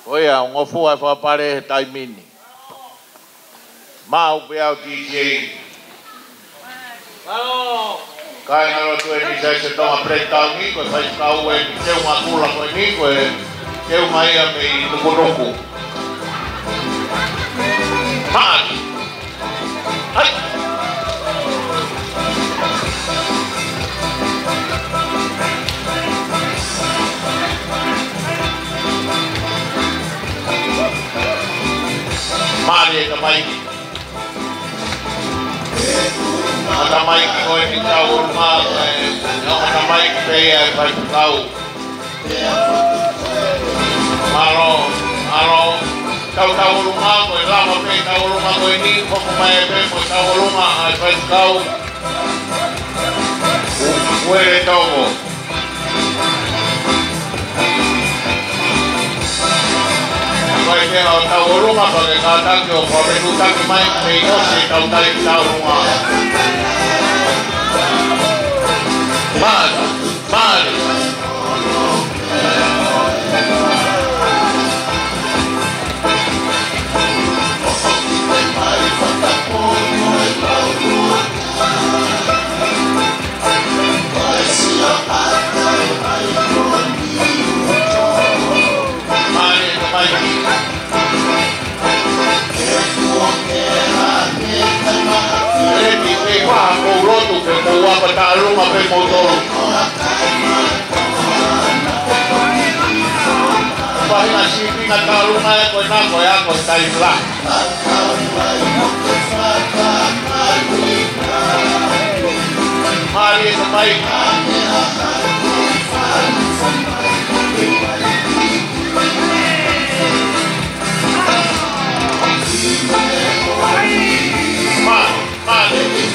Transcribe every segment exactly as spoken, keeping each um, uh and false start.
Ko ia, ʻo ngofua e fakapale he taimi ni. Maʻu pē ʻa e D J. Kāinga lotu ʻeni Siasi ʻo Tonga Blacktown ni, ko e faifekau ʻeni, teunga kula ko eni, ko e teunga ia mei Nukunuku. Mālō. ʻAi. Mālie e tamaiki. Tamaiki ko eni tau ʻolunga, ē, ʻo tamaiki pē ia e faifekau. Mālō, mālō. Tau tau ʻolunga, ko e lava pē tau ʻolunga ko eni, hoko mai pē mo tau ʻolunga ʻa e faifekau. Uele Tomo. Ko e meʻa ʻo tau ʻolunga pea ke kātaki ʻo fakafetuʻutaki mai, mei ʻosi e tau tai tau ʻolunga. Mālō. Mālō. Mālō, mālō. Leti, pea ko e lotu pē mo ua pa talunga pē mo tolu. Pahinga sipi na talunga e ko na ko e ako taifla. Mālie e tamaiki. Mālie, mālie.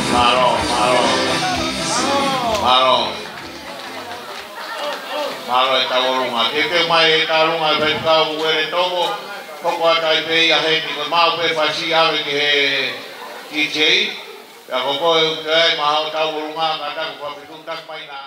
Mālō, mālō. Mālō. Mālō e tau ʻolunga. Ke ke mai e tau ʻolunga e faifekau Uele Tomo. Hoko atu ai pē ia heni, ko e maʻu pē fasi ave ki he D J. Pea ko koe ʻoku ke ʻai mai haʻo tau ʻolunga, kātaki ʻo fakafetuʻutaki mai na.